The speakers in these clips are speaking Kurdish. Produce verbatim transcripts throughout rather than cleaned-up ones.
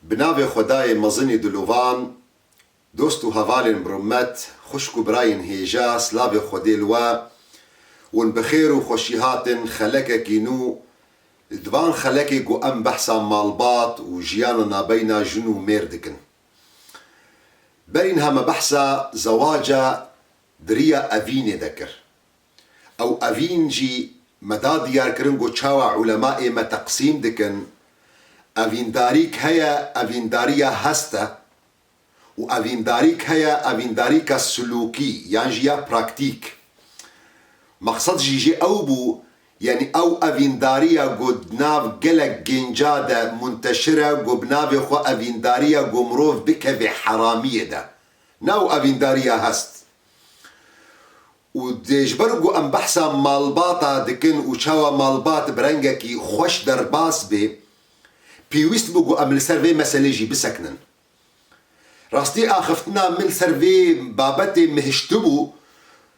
Bi navê Xwedayê mezinî dilovan, dost û hevalên bi rûmet, xwişk û birayên hêja, silavê Xwedê li we, hûn bi xêr û xweşî hatin xelekekî nû. Di van xelekê ku em behsa malbat û jiyana nabeyna jin û mêr dikin. Berî niha me behsa zewaca di riya evînê de kir. Ew evîn jî me da diyarkirin ku çawa ulemayê me teqsîm dikin. Evîndarîk heye, evîndariya hest e û evîndarîk heye, evîndarîka silûkî yan jî ya praktîk. Mexsed jî jê ew bû, yanî ew evîndariya ku di nav gelek genca de munteşir e, ku bi navê xwe evîndariya ku mirov bikeve heramiyê de. Ne ew evîndariya hest. Û dê ji ber ku em behsa malbata dikin û çawa malbat bi rengekî xweş derbas bê, pêwîst bû ku em li ser vê meselê jî bisekinin. Rastî axiftina min li ser vê babetê mihiştibû,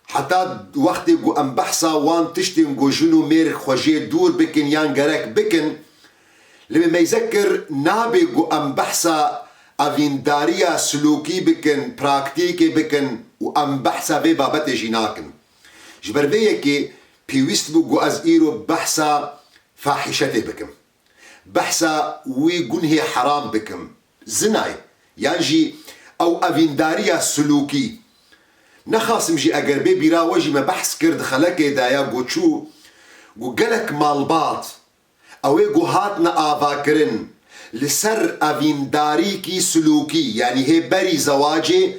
heta wextê ku em behsa wan tiştên ku jin û mêr xwe jê dûr bikin yan gerek bikin, li min meyze kir, nabe ku em behsa evîndariya silûkî bikin, praktîkê bikin û em behsa vê babetê jî nakin. Ji ber vê yekê pêwîst bû ku ez îro behsa fahîşetê bikim. Behsa wî gunhê heram bikim. Zinayê, yan jî ew evîndariya silûkî. Nexasim jî eger bê bîra we jî me behs kir di xelekê de ya ku çû, ku gelek malbat, ew ê ku hatine avakirin li ser evîndarîkî silûkî, yanî hê berî zewacê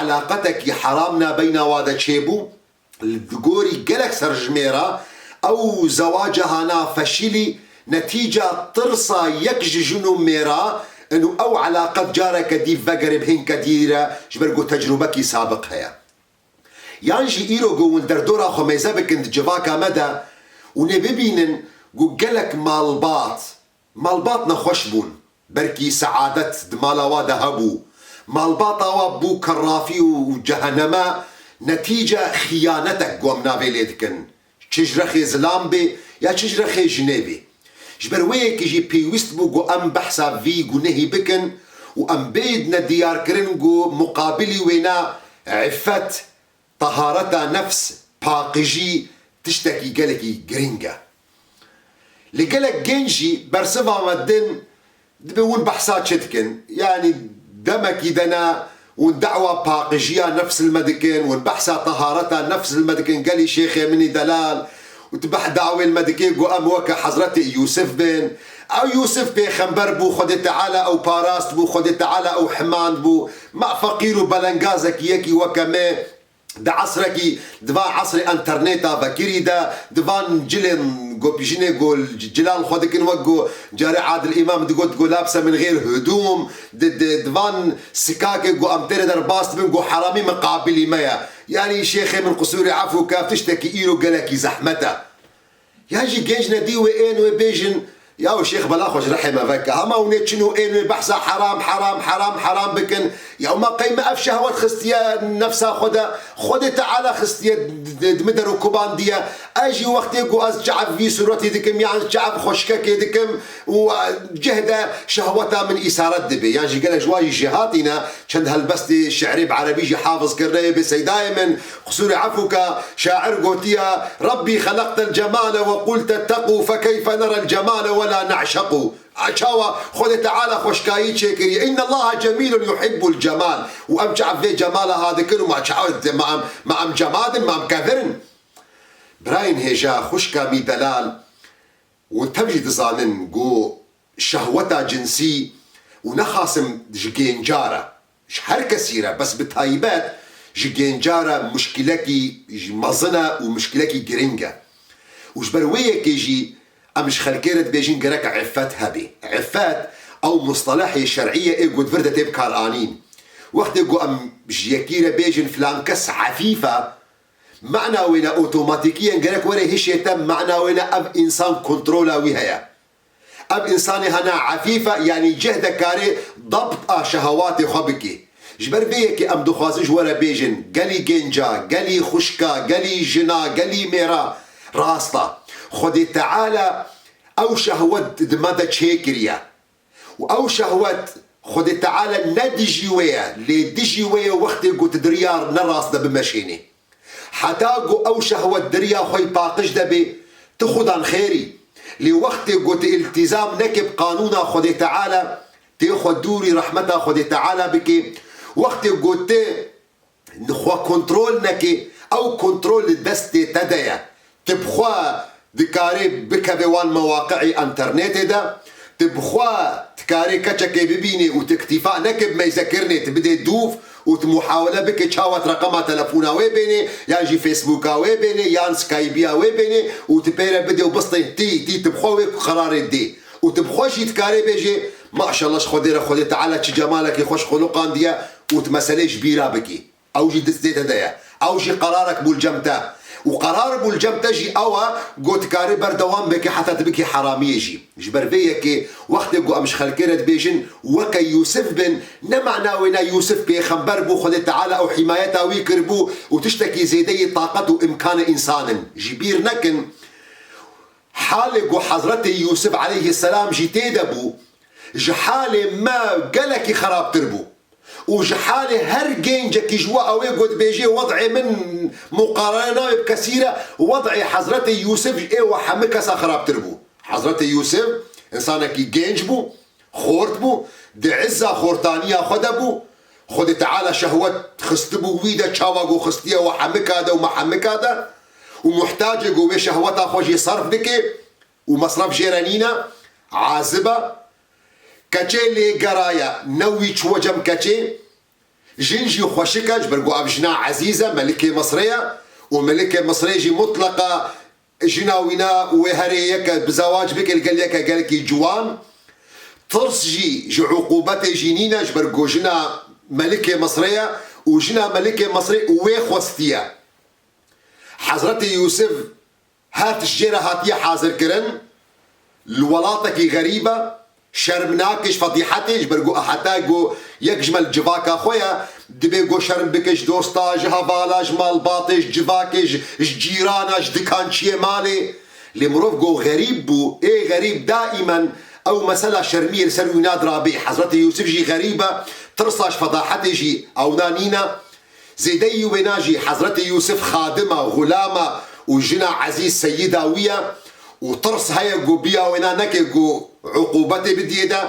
elaqetekî heram nabeyna wa de çêbû, li gorî gelek serjimêra ew zewaca hana feşîlî netîca tirsa yek ji jin û mêra in û ew elaqet careke dî vegerê bi hinke dî re ji ber ku tecrûbekî sabiq heye. Yan jî îro ku hûn derdora xwe mêze bikin di civaka me de, hûn ê bibînin ku gelek malbat, malbat nexweş bûn. Belkî seadet di mala wa de hebû. Malbata wa bû kerrafî û ceheneme, netîce xiyanetek ku em navê lê dikin. Çi ji rexê zilam bê ya çi ji rexê jinê bê. Ji ber wê yekê jî pêwîst bû ku em behsa vî gunehî bikin û em bêdine diyarkirin ku muqabilî wêna îffet, tehareta nefs, paqijî tiştekî gelekî girîng e. Li gelek genc jî bersiva me din dibe hûn behsa çi dikin? Yanî demekî de ne hûn dawa paqijiya nefs li me dikin, hûn behsa tehareta nefs li me dikin, gelî şêxê min î delal û tu beh dawê li me dikê ku em weke Hezretê Yûsif bin. Ew Yûsif pêxember bû, Xwedê Teala ew parast bû, Xwedê Teala ew himand bû. Ma feqîr û belengazekî yekî weke me di esrekî, di van esrê enterneta vekirî de, di van cilên ku jinê ku cilal xwe dikin, wek ku carê Adil Îmam digot ku labse min xêr hudûm, di, di, di van sikakê ku em têrê derbas dibin ku heramî miqabilî me ye. Yanî şêxê min qusûrê efû ke ev tiştekî îro gelekî zehmet e. Yan jî genc nedî wê ên wê bêjin, yaw şêx bela xwe ji rehê me veke. Hema hûn ê çin û ên wê behsa heram, heram, heram, heram bikin. Yaw ma qey me ev şehwet xistiye nefsa xwe de, Xwedê Teala xistiye di, di, di min der û kubandiye. Ez jî wextê ku ez çi ev vî sûretî dikim, yan çi ev xweşkekê dikim û, e, cih de şehweta min îsaret dibe. Yan jî gelek ji wa jî jêhatî ne, çend helbestê şi'rê bi erebî jî hafiz kirine yê bê seydayê min, qusûrê efû ke, şair gotiye, Rabbî xeleqtel cemale ve qult'etteqû fekeyfe nerel cemale ve la ne'şeqû. A çawa Xwedê Teala xweşkayî çêkiriye. Înnellaha cemîlun yuhibbul cemal. Û em çav vê cemala ha dikin û ma çav, ma em, ma em cemadin, ma em kevirin. Birayên hêja, xwişka mî delal, hûn tev jî dizanin ku şehweta cinsî û nexasim ji genca re, ji her kesî re, bes bi taybet ji genca re muşkilekî mezin e û muşkilekî giring e. Û ji ber wê yekê jî em ji xelkê re dibêjin gerek îffet hebe. Îffet ew mustelehê şer'î ye ê ku di vir de tê bikaranîn. Wextê ku em ji yekî re bêjin filan kes efîf e, mana wê ne otomatîkî yen gerek were hişê te, mana wê ne ev însan kontrola wî heye. Ev însanê hene efîf e, yanî cih de karê dabt a şehewatê xwe bike. Ji ber vê yekê em dixwazin ji we re bêjin, gelî genca, gelî xwişka, gelî jina, gelî mêra, rast e. Xwedê Teala ew şehwet di me de çêkiriye. Û ew şehwet Xwedê Teala ne dijî wê ye, lê dijî wê ye wextê ku tu di riya ne rast de bimeşênê. Heta ku ew şehwet di riya xwe yî paqij de bê, tu xudan xêr î. Lê wextê ku tu îltîzam neke bi qanûna Xwedê Teala, tê xwe dûrî rehmeta Xwedê Teala bikê, wextê ku tu xwe kontrol nekê, ew kontrol li destê te de ye. Tu bi xwe dikarê bikevê wan mewaqi'ê enternetê de, tu bi xwe dikarê keçekê bibînê û tu îktîfa neke bi meyzekirinê, tu bidê dûv û tu muhawele bike çawa tu reqema telefona wê bênê, yan jî Facebooka wê bênê, yan Skypeya wê bênê û tu pê re bidê û bistê tî, tî tu bi xwe wê qerarê dê. Û tu bi xwe jî dikarê bêjê, maşallah ji Xwedê re, Xwedê Teala çi cemalekî xweş xwe luqandiye û tu meselê ji bîra bikî. Ew jî destê te de ye. Ew jî qerarek bû li cem te. Û qerar bû li cem te jî ew e, ku tu karî berdewam bike heta tu bikî heramiyê jî. Ji ber vê yekê wextê ku em ji xelkê re dibêjin, weke Yûsif bin, ne mana wê ne Yûsif pêxember bû, Xwedê Teala ew hîmayeta wî kiribû û tiştekî zêdeyî taqet û îmkanê însan in. Ji bîr nekin, halê ku Hezretê Yûsif aleyhisselam jî tê de bû, ji halê me gelekî xerabtir bû. Û ji halê her gencekî ji we ew ê ku dibêjê wed'ê min muqarene nabe bi kesî re, wed'ê Hezretê Yûsif ji ê we hemî kesa xerabtir bû. Hezretê Yûsif însanekî genc bû, xort bû, di izza xortaniya xwe de bû. Xwedê Teala şehwet xistibû wî de, çawa ku xistiye we hemika de û me hemika de. Û muhtacê ku wê şehweta xwe jî serf bike û mesref jê re nîne, azib e. Keçê lê geraye, ne wî çûwe cem keçê. Jin jî xweşik e, ji ber ku ev jina ezîz e, melikê Misrê ye û melikê Misrê jî mutleqa jina wîna wê herê yeke bi zewac bike li gel yeke gelekî ciwan. Tirs jî ji uqûbetê jî nîne, ji ber ku jina melikê Misrê ye û jina melikê Misrê wê xwestiye. Hezretê Yûsif her tişt jê re hatiye hazirkirin, li welatekî xerîb e, şerm nake ji fedîhetê, ji ber ku heta ku yek ji me li civaka xwe ye, dibê ku şerm bike ji dosta, ji hevala, ji malbatê, ji civakê, ji, ji cîrana, ji dikançiyê malê. Lê mirov ku xerîb bû, ê xerîb daîmen ew mesela şermiyê li ser wî nadirabê. Hezretê Yûsif jî xerîb e, tirsa ji fedahetê jî ewna nîne. Zêdeyî wêna jî Hezretê Yûsif xadim e, xulam e û jina ezîz seyida wî ye û tirs heye ku biya wêna neke ku uqûbetê bidiyê de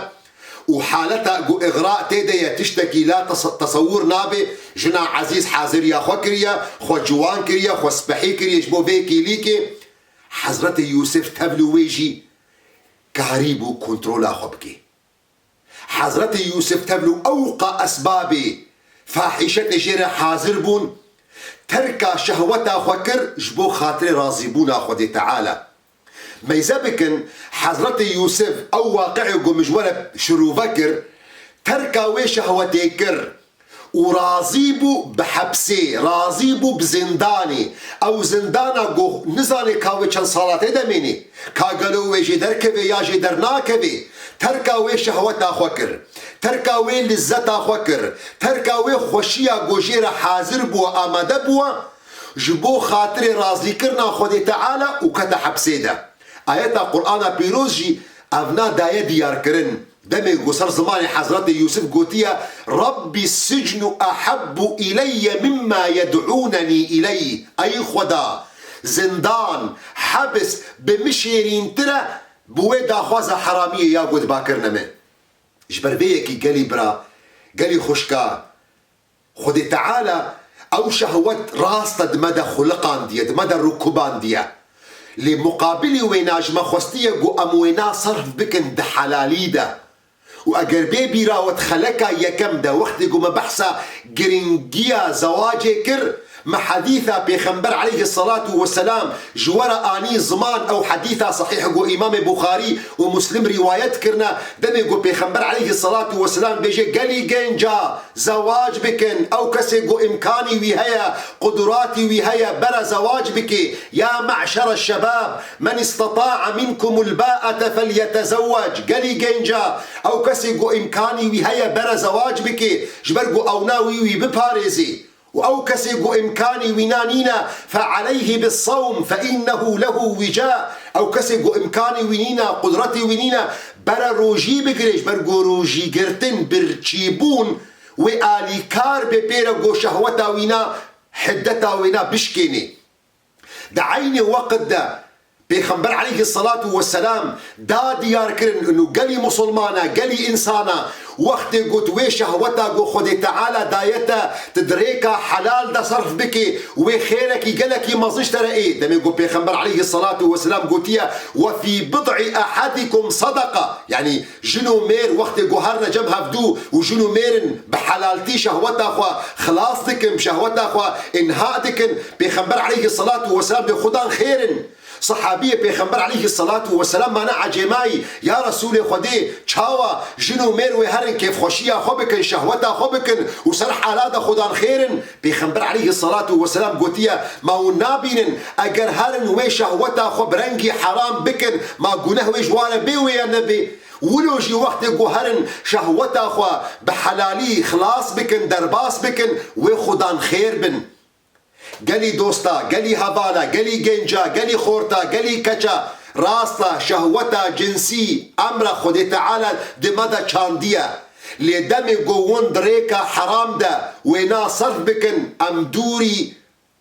û haleta ku îxra tê de ye tiştekî la tes-, tesewir nabe. Jina ezîz haziriya xwe kiriye, xwe ciwan kiriye, xwe spehî kiriye ji bo vê kîlîkê. Hezretê Yûsif tevlî wê jî karîbû kontrola xwe bike. Hezretê Yûsif tevlû ewqa esbabê fahîşetê jê re hazir bûn, terka şehweta xwe kir ji bo xatirê razîbûna Xwedê Teala. Meyze bikin, Hezretê Yûsif ew waqiê ku min ji we re şirove kir, terka wê şehwetê kir û razî bû bi hepsê, razî bû bi zindanê. Ew zindana ku nizanê ka wê çend sala tê de mênê. Ka gelo wê jê derkeve ya jê dernakeve, terka wê şehweta xwe kir, terka wê lizzeta xwe kir, terka wê xweşiya ku jê re hazir bû, amade bû, ji bo xatirê razîkirina Xwedê Teala û kete hepsê de. Ayeta Qur'ana Pîroz jî evna daye diyarkirin. Demê ku ser zimanê Hezretê Yûsif gotiye, "Rabbî sicnu ehebbu ileyye mimma yed'ûnenî ileyh." Ey Xweda, zindan, hebs bi min şêrîntir e bi wê daxwaza heramiyê ya ku diba kirine min. Ji ber vê yekî gelî bira, gelî xwişka, Xwedê Teala ew şehwet rast e di me de xuliqandiye, di me de rûkubandiye. Lê muqabilî wêna ji me xwestiye ku em wêna serf bikin di helalî de. Û eger bê bîra we di xeleka yekem de, wextê ku me behsa giringiya zewacê kir, me hedîsa Pêxember aleyhisselatu vesselam ji we re anî ziman, ew hedîsa sehîh ku Îmamê Buxarî û Muslim rîwayet kirine, demê ku Pêxember aleyhisselatu vesselam bêje, gelî genca, zewac bikin. Ew kesê ku îmkanî wî heye, qudratî wî heye, bere zewac bike. Ya me'şere şebab, men isteta'a minkumul ba'ete felyetezewwec. Gelî genca, ew kesê ku îmkanî wî heye, bere zewac bike. Ji ber ku ewna wî wî biparêzê. Û ew kesê ku îmkanî wîna nîne, fe aleyhî bis sewm, fe innehu lehu wîca. Ew kesê ku îmkanî wî nîne, qudretî wî nîne, Bere rojî bigire, ji ber ku rojîgirtin birçîbûn wê alîkar bê pê re ku şehweta wîna, hiddeta wêna bişkênê. Di eynê weqt de Pêxember aleyhisselatu vesselam da diyar kirin û gelî musulmana, gelî însana, wextê got wê şehweta ku Xwedê Teala daye te, tu di rêka helal de serf bikê, wê xêrekî gelekî mezin ji te re ê. Demê ku Pêxember aleyhisselatu vesselam gotiye, "Ve fî bid'i ehadikum sadaka." Yanî jin û mêr wextê ku herine cem hevdû û jin û mêr in bi helaltî şehweta xwe xilas dikin, bi şehweta xwe înha dikin, Pêxember aleyhisselatu vesselam dê xwe dan xêr in. Sehabiyê Pêxember aleyhisselatu vesselam mane ecêmayî, ya Resûlê Xwedê, çawa jin û mêr wê herin kêfxweşiya xwe bikin, şehweta xwe bikin û ser hala de xwe dan xêr in? Pêxember aleyhisselatu vesselam gotiye, ma hûn nabînin, eger herin wê şehweta xwe bi rengî heram bikin, ma guneh wê ji wan re bê wê ya nebê? Wilo jî wextê ku herin şehweta xwe bi helalî xilas bikin, derbas bikin, wê xwe dan xêr bin. Gelî dosta, gelî hevala, gelî genca, gelî xorta, gelî keça, rast e, şehweta cinsî emra Xwedê Teala di me de çandiye. Lê demê ku hûn di rêka heram de wêna serf bikin, em dûrî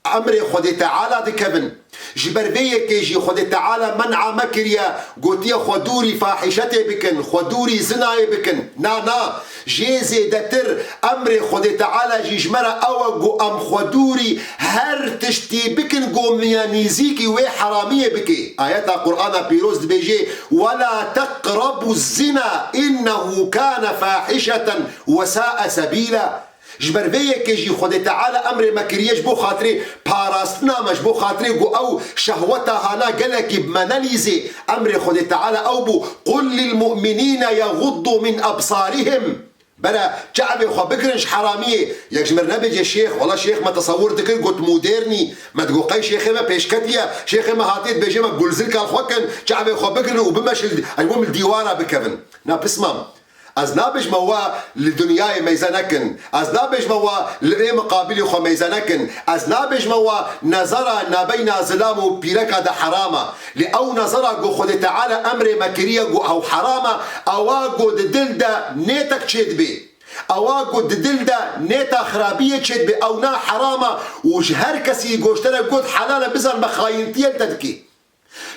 emrê Xwedê Teala dikevin. Ji ber vê yekê jî Xwedê Teala men'a me kiriye, gotiye xwe dûrî fahîşetê bikin, xwe dûrî zinayê bikin. Na, na, jê zêdetir emrê Xwedê Teala jî ji me re ew e ku em xwe dûrî her tiştî bikin ku miyanîzîkî wê heramiyê bike. Ayeta Qur'ana Pîroz dibêje, "Wela teqrebu zina innehu kane fahişeten ve sae sebîla." Ji ber vê yekê jî Xwedê Teala emrê me kiriye ji bo xatirê parastina me, ji bo xatirê ku ew şehweta hana gelekî bi me nelîzê. Emrê Xwedê Teala ew bû, "Qul lil mu'minîne yeğuddu min ebsarihim." Bere çavê xwe bigirin ji heramiyê. Yek ji me re nebêje şêx, wela şêx me tesewir dikir, got modernî. Me digot qey şêxê me pêşketiye. Şêxê me hatiye dibêje me gulzilka li xwe kin, çavê xwe bigirin û bimeşin, ez bûm li dîwara bikevin. Na pismam. Ez nabêjme we li dinyayê meyze nekin. Ez nabêjme we li vê miqabilê xwe meyze nekin. Ez nabêjme we nezera nabeyna zilam û pîreka de heram e. Lê ew nezera ku Xwedê Teala emrê me kiriye ku ew heram e, ewa ku di dil de nêtek çêdibê. Ewa ku di dil de nêta xirabiyê çêdibê, ew na heram e û ji her kesî ku ji te re got helal e, bizan me xayintiyê li te dikê.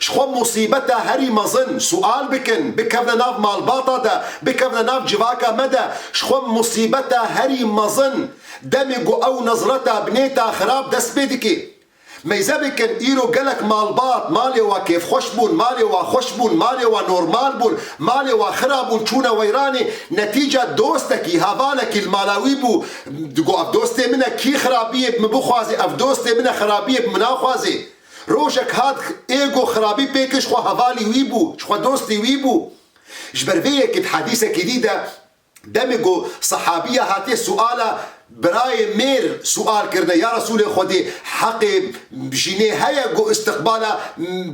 Ji xwe musîbeta herî mezin, sual bikin, bikevne nav malbata de, bikevne nav civaka me de, ji xwe musîbeta herî mezin, demê ku ew nezreta bi nêta xirab dest pê dike. Meyze bikin, îro gelek malbat, malê wa kêfxweş bûn, malê wa xweş bûn, malê wa normal bûn, malê wa xirab bûn, çûne weyranê, netîca dostekî, hevalekî li mala wî bû, digo, "Ev dostê min e, kî xirabiyê bi min bixwazê, ev dostê min e, xirabiyê bi min naxwazê." Rojek hat ê ku xirabî pê kir, ji xwe hevalî wî bû, ji xwe dostî wî bû. Ji ber vê yekê di hedîsekî dî de demê ku sehabiya hatiye suala birayê mêr sual kirine, ya Resûlê Xwedê, heqê jinê heye ku istiqbala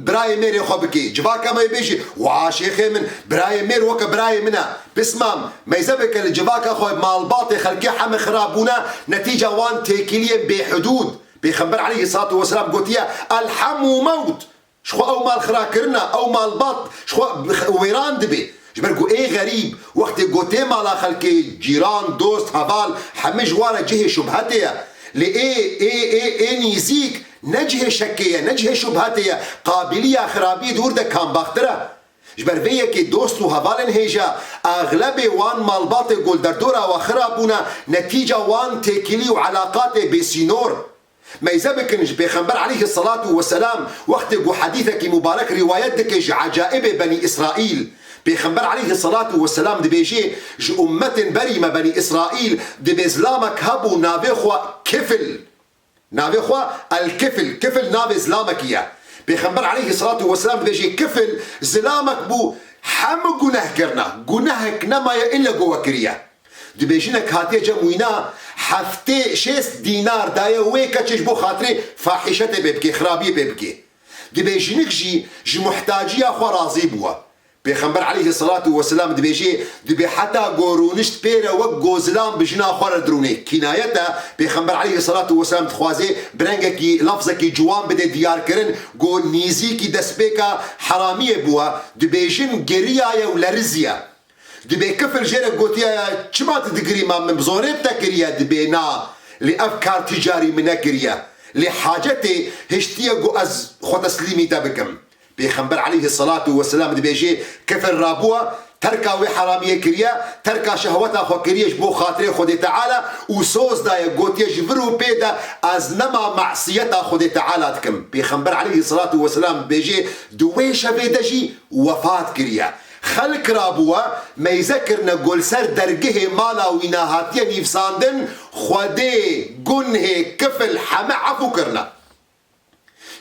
birayê mêrê xwe bike? Civaka me bêjî, wa şêxê min, birayê mêr weke birayê min e. Pismam, meyze bike li civaka xwe malbatê xelkê heme xirab bûne, netîca wan têkiliyên bêhudûd. Pêxember aleyhissalatu vesselam gotiye, "El-hemu mewt." Ji xwe ew mal xira kirina, ew malbat ji xwe wêran dibe. Ji ber ku ê xerîb, wextê ku tê mala xelkê, cîran, dost, heval, hemî ji wan re cihê şubhetê ye. Lê ê, ê, ê, ê nîzîk ne cihê şekê ye, ne cihê şubhetê ye. Qabiliya xirabiyê di wir de kambaxtir e. Ji ber vê yekê dost û hevalên hêja, exlebê wan malbatê ku li derdora we xira bûne, netîca wan têkilî û elaqatê bêsînor. Meyze bikin ji Pêxember aleyhissalatu vesselam, wextê ku hedîsekî mubarek rîwayet dike ji ecaibê Benî Îsraîl. Pêxember aleyhissalatu vesselam dibêje, ji ummetên berî me Benî Îsraîl dibê zilamek hebû navê xwe Kifil. Navê xwe El-Kifil, Kifil navê zilamekî ye. Pêxember aleyhissalatu vesselam dibêje, Kifil zilamek bû, hemû guneh kirine. Gunehek nemaye illa ku we kiriye. Dibê jinek hatiye cem wîna, heftê şêst dînar daye wê keçê ji bo xatirê fahîşetê pê bike, xirabiyê pê bike. Dibê jinik jî ji muhtaciya xwe razî bûye. Pêxember aleyhisselatu vesselam dibêjê, dibê heta ku rûnişt pê re wek ku zilam bi jina xwe re dirûnê. Kînayet e, Pêxember aleyhisselatu vesselam dixwazê bi rengekî, lafzekî ciwan bidê diyarkirin ku nîzîkî destpêka heramiyê bûye. Dibê jin giriyaye û leriziye. Dibê kifil jê re gotiyaye, çima tu digirî, ma min bi zorê bi te kiriye? Dibê na, lê ev kar ticarî min nekiriye. Lê hacetê hiştiye ku ez xwe teslîmî te bikim. Pêxember aleyhisselatu vesselam dibêjê, kifil rabûye, terka wê heramiyê kiriye, terka şehweta xwe kiriye ji bo xatirê Xwedê Teala û soz daye, gotiye, ji vir û pê de ez nema masiyeta Xwedê Teala dikim. Pêxember aleyhisselatu vesselam dibêjê, di wê şevê de jî wefat kiriye. Xelk rabûye, meyze kirine ku li ser dergehê mala wî ne hatiye nivîsandin, Xwedê, gunhê, kifil heme efû kirine.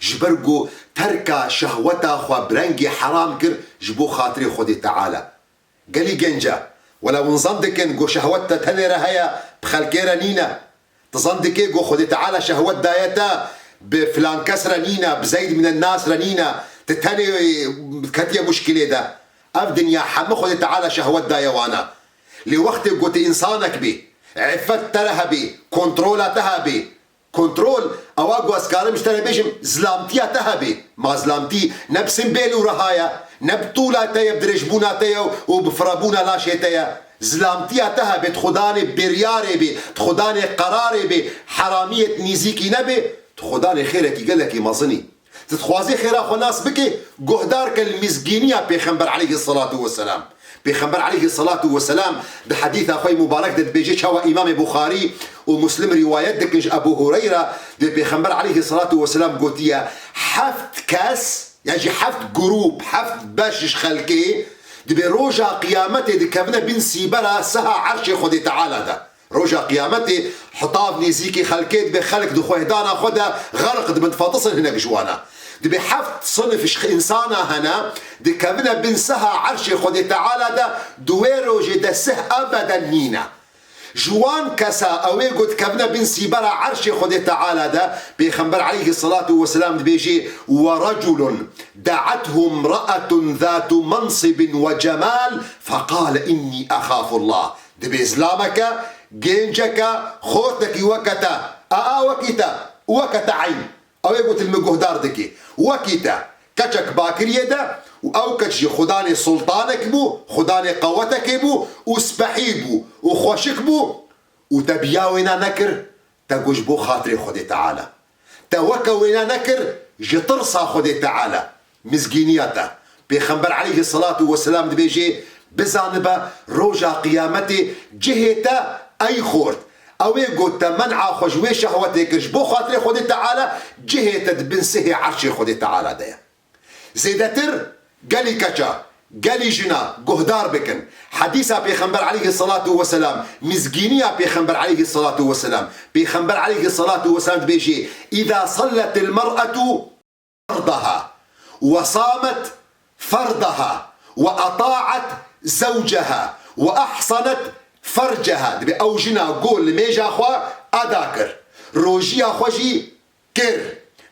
Ji ber ku terka şehweta xwe bi rengê heram kir ji bo xatirê Xwedê Teala. Gelî genc e. Wela hûn zan dikin ku şehwet te tenê re heye, bi xelkê re nîne. Tu zan dikê ku Xwedê Teala şehwet daye te, bi filan kes re nîne, bi Zeyd bin Nas re nîne. Tu tenê ketiye muşkilê de. Ev dinya heme Xwedê Teala şehwet daye wana. Lê wextê ku tu însanek bî, îffet te re hebî, kontrola te hebî, kontrol, ewa ku ez karim ji te re bêjim, zilamtiya te hebî. Ma zilamtî ne bi simbêl û reha ye, ne bi tûla te ye, bi dirêjbûna te ye û bi firebûna laşê te ye. Zilamtiya te hebê, di xwe danê biryarê bê, di xwe danê qerarê bê, heramiyê di nîzîkî nebê, di xwe danê xêrekî gelekî mezinî. Tu dixwazî xêra xwe nas bikî, guhdar ke li mizgîniya Pêxember aleyhisselatu vesselam. Pêxember aleyhisselatu vesselam di hedîsa xwe yê mubarek de dibêje, çawa Îmamê Buxarî û Muslim rîwayet dikin ji Ebû Hureyra, dê Pêxember aleyhisselatu vesselam gotiye, heft kes, ya jî heft grûp, heft beş ji xelkê, dibê roja qiyametê dikevine bin sîbera seha erşê Xwedê Teala de. Roja qiyametê hitav nêzîkî xelkê dibe, xelk di xwehdana xwe de xerq dibin, difetisin hinek ji wana. Dibê heft sinif ji însana hene, dikevine bin seha erşê Xwedê Teala de, di wê rojê de sih ebeden nîne. Ji wan kesa ew ê ku dikevine bin sîbera erşê Xwedê Teala de, Pêxember aleyhisselatu vesselam dibêjê, "Ve reculun da'athu imra'atun zatu mansibin ve cemal, feqale inni exafullah." Dibê zilameke, gênceke, xortekî weke te, a, a wekî te, weke te eyn. Ew ê gotin min guhdar dikî. Wekî te, keçek bakiriyê de û ew keç jî xudanê sultanek bû, xudanê qewetekê bû û spehî bû û xweşik bû û te biya wêna nekir, te got ji bo xatirê Xwedê Teala. Te weke wêna nekir ji tirsa Xwedê Teala. Mizgîniya te. Pêxember aleyhisselatu vesselam dibêjê, bizanibe roja qiyametê cihê te ey xort. Ew ê got te men'a xwe ji wê şehwetê kir ji bo xatirê Xwedê Teala, cihê te di bin sihê erşê Xwedê Teala de ye. Zêdetir gelî keça, gelî jina guhdar bikin. Hedîsa Pêxember aleyhisselatu vesselam, mizgîniya Pêxember aleyhisselatu vesselam. Pêxember aleyhisselatu vesselam dibêjê, "Îza salletil mer'etu ferdaha, ve samet ferdaha, ve ata'at zewceha, ve ahsanet ferceha." Dibê ew jina ku limêja xwe eda kir, rojiya xwe jî kir,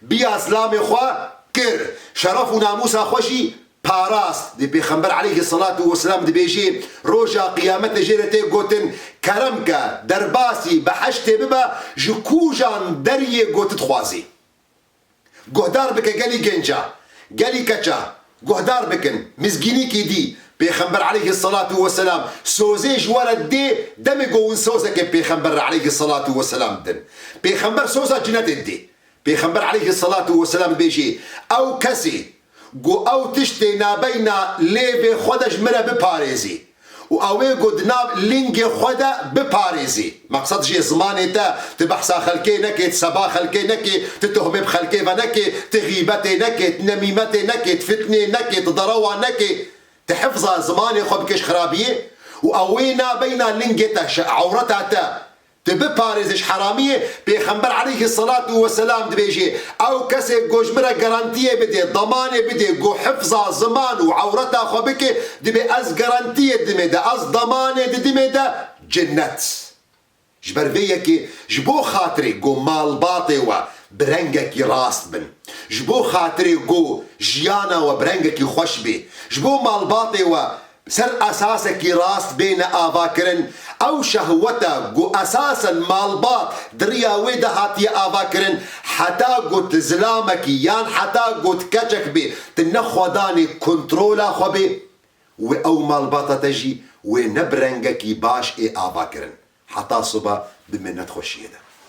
biya zilamê xwe kir, şeref û namûsa xwe jî parast. Dê Pêxember aleyhisselatu vesselam dibêjê, roja qiyametê jê re tê gotin, kerem ke, derbasî beheştê bibe, ji kûjan deriyê ku tu dixwazî. Guhdar bike gelî genca, gelî keça, guhdar bikin, mizgînîkî dî, Pêxember aleyhisselatu vesselam sozê ji we re dê, demê ku hûn sozeke Pêxember re aleyhisselatu vesselam din. Pêxember soza cinetê dê. Pêxember aleyhisselatu vesselam dibêjê, ew kesê ku ew tiştê nabeyna lêvê xwe de ji min re biparêzî û ew ê ku di nav lingê xwe de biparêzî. Meqsed jê zimanê te, tu behsa xelkê nekê, tu seba xelkê nekê, tu tohmê bi xelkê ve nekê, tu xîbetê nekê, tu nemîmetê nekê, tu fitnê nekê, tu derewa nekê, tu hifza zimanê xwe bike ji xirabiyê û ew ê nabeyna lingê te, ji ewreta te, tu biparêze ji heramiyê. Pêxember aleyhisselatu vesselam dibêjê, ew kesê ku ji min re garantiyê bidê, demanê bidê, ku hifza ziman û ewreta xwe bike, dibê ez garantiyê didimê de, ez demanê didimê de cinnet. Ji ber vê yekê, ji bo xatirê ku malbatê we, bi rengekî rast bin. Ji bo xatirê ku jiyana we bi rengekî xweş bê, ji bo malbatê we ser esasekî rast bêne avakirin, ew şehweta ku esasen malbat di riya wê de hatiye avakirin, heta ku tu zilamekî yan heta ku tu keçek bê, tu ne xwedanê kontrola xwe bê, wê ew malbata te jî wê ne bi rengekî baş ê avakirin. Heta siba bimîne di xweşiyê de.